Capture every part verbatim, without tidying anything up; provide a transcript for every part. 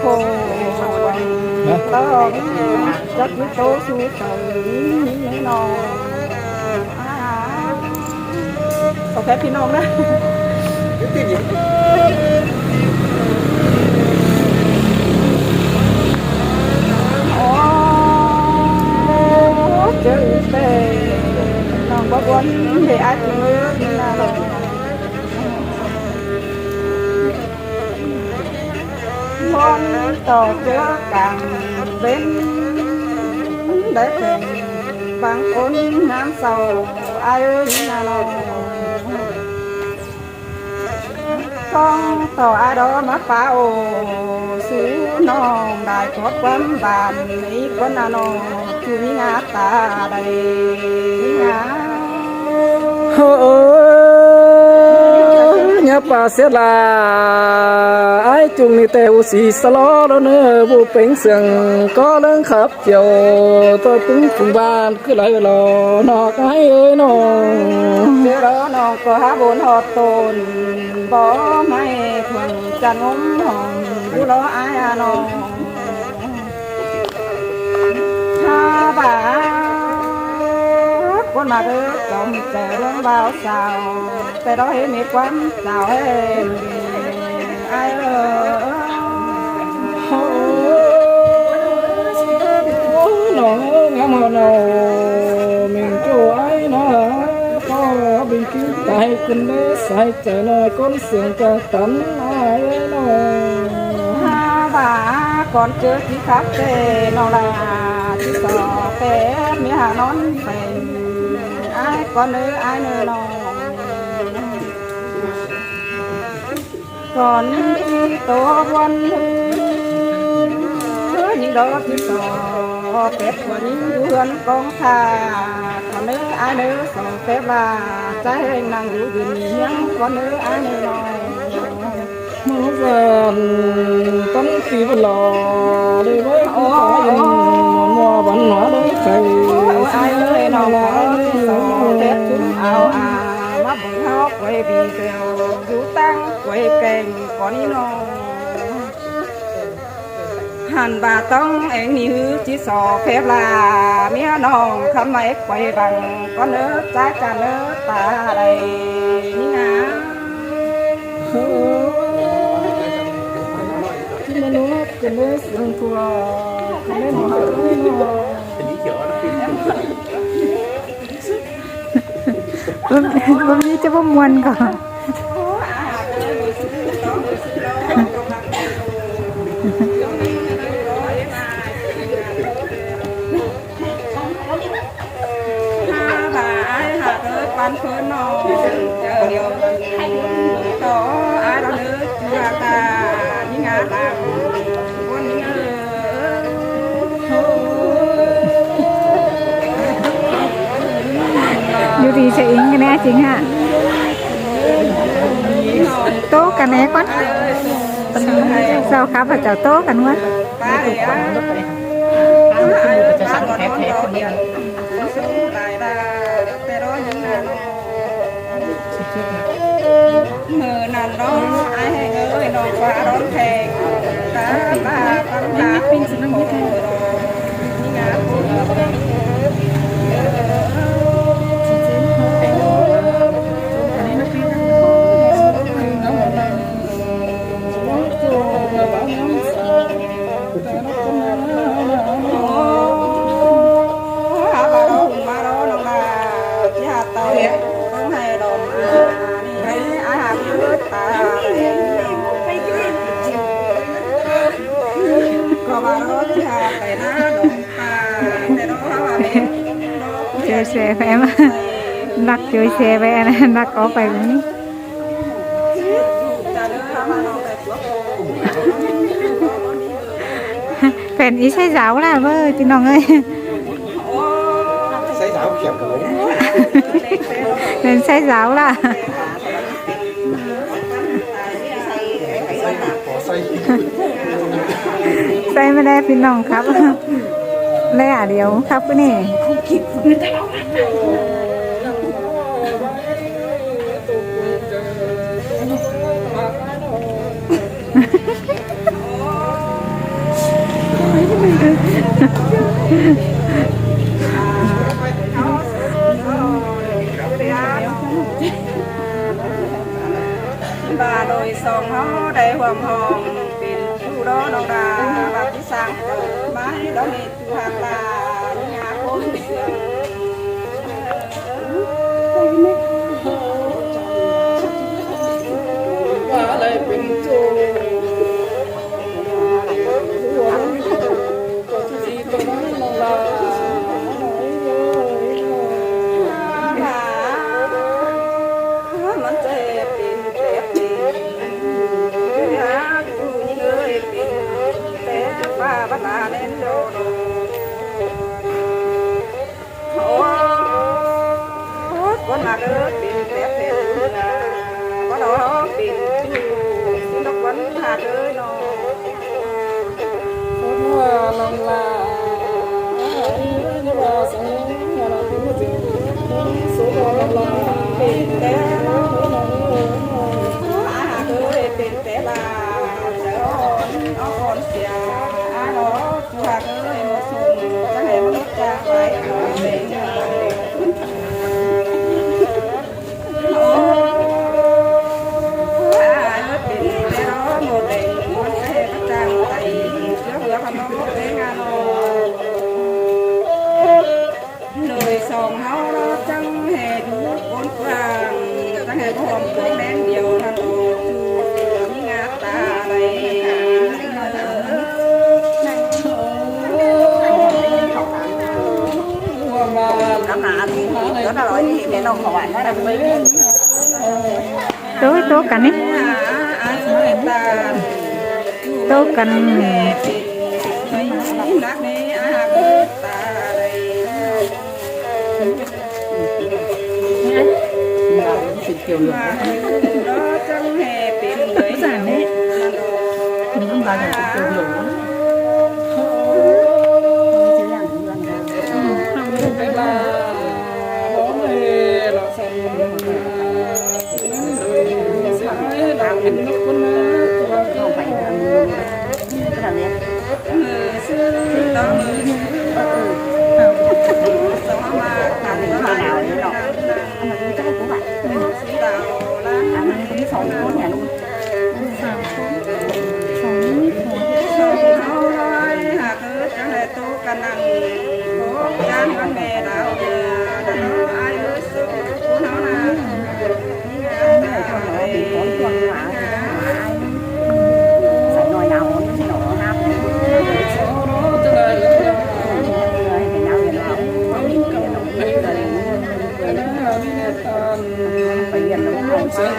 Ủa? Tao chắc biết tố su tao nó. Sau phép thì nông đó. Ủa, chứ tê. Nông có buôn để ai cũng là nông. Món tỏ chúa cảng bến đấy, bang ôn ngắm sầu ai ơi nà lòng. Con tỏ ai đó mà phá ổ sú nòng đại có quán bàn ý con nà nòng. Chú ngã ta đây ngã. Hơ ơ, nhá pa siết là ai chung ni tê u si sa lo lo nơ bu peng sương có lưng khắp chiều tôi cũng cùng ban cứ lấy lo nó cái ơi nó. Siết lo nó có há bốn họ tồn, bỏ mày thuần chăn ốm hòm, bu lo ai à nó. Há bà con mà cứ chồng trẻ lông bao sao, cái đó hết mệt quán sao hết. Ai ơ. Nó ngắm hò nó mình cô ai nó có bình cứu tài cơn đế sai. Chảy nòi con sương cà tắn ai nó. Há bà con chớ chí khắp tê nó là chí sò phép mi hà non phèn. Ai con ơi ai nơ nó. Con tô buôn hư những đó chí sò phép của những buôn con tha. Con ơi ai nơ sò phép là trái hình năng đủ gửi hiếng con ơi ai nơ nó. Mô dần tấn tí vật lò đi với ôi, ôi, ôi. Mùa văn hóa đấy thầy. Ôi, ôi, ai ơi, nó có sò phép chúng ao à, mà bưng hao quay vì dèo, dù tăng quay kèng con đi nó. Hẳn bà tông anh ni hư chí sò phép là mía nòng khăm máy quay bằng con nớ trái trà nớ ta đây ní ngã. Chứ mà nó hấp cái nớ sương thua, cái nớ mùa hấp cái nớ. Bố, bố mi cho bố muôn còn. Há bà ai hả tớ quán phớ nò, chợ điều tỏ ai đó nữa, chùa ta, những ngã ta, buôn những Dù đi sẽ ính cái né chính hả? Tố cả né con. Sao khắp và cháu tố cả luôn. Mơ năn đó ai hẹn ơi nó qua đón thèn. Ta ba con ta pin xin nó như thế. Chia sẻ với em. Nặc chia sẻ với em, nặc có phải không? Phèn ý sai giáo là vơ, chị Nòng ơi. Sai giáo kiểm đúng. Nên sai giáo là. Sai mới đây, chị Nòng khắp. Lẽ à, điều khắp cái này. Ba đôi song hảư đảy huôm hong pên phủ đó nong đa, ba tí sang mái đó mết tu hạc la, nhà khôn. Ba đảy pên phủ. Ôi, con mà đứa pên tép pên, con đó pên, xin đọc con mà đứa nó. Ôi, lòng là, nhưng mà sống, nhà là cũng một số, số đó lòng là pên tép, à, đứa pên tép là, nó con xìa, à, nó. Đôi song hảư đó chắng hê đu ôn quang, chắng hê báu huôm cuông đen điêu năn ôk, chu mi ngả ta đảy. Tố, tố căn ý. Tố căn. Má ꞌchoi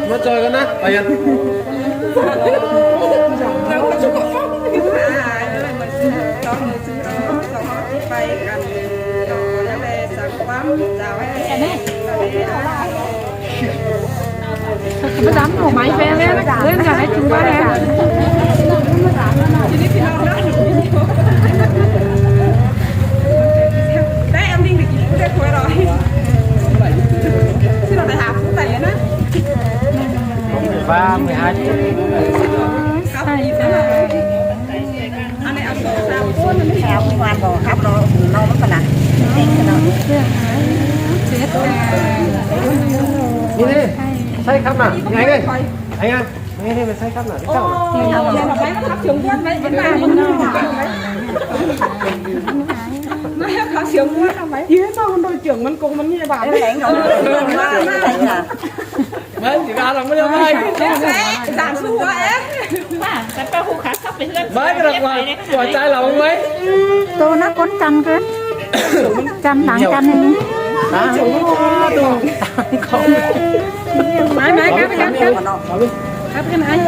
ꞌcọ ꞌnớ, ꞌvạy ăn. Mới dám nổ máy về lên, lên cả cái chúng ta này. Đấy, em Linh được chín phút đây thôi rồi. Chứ nó phải hai phút này nữa. Ba mươi hai phút. Khắp nhìn thế nào? Ăn này ăn đồ sao? Sao cũng ăn đồ khắp đó, nó nó còn nặng. Nhìn đi, say khắp nào, anh ơi, anh ơi. Nghe đi, mày say khắp nào, đi chào nào. Ôi, khắp sướng buôn đấy, vẫn là nó khắp sướng buôn là mấy. Ý sao con đội trưởng mình cũng mình như bạn. Em đánh rồi. Mấy chị ba lòng mới được mai. Giảm xu quá em. Mà, cái tao không khá sắp với hơn. Mấy cái là quà, quà trai lòng mấy. Tôi nó con chăn cơ. Chăn lắng chăn này. Mái, mái, cắp, cắp, cắp. Cắp cái mái.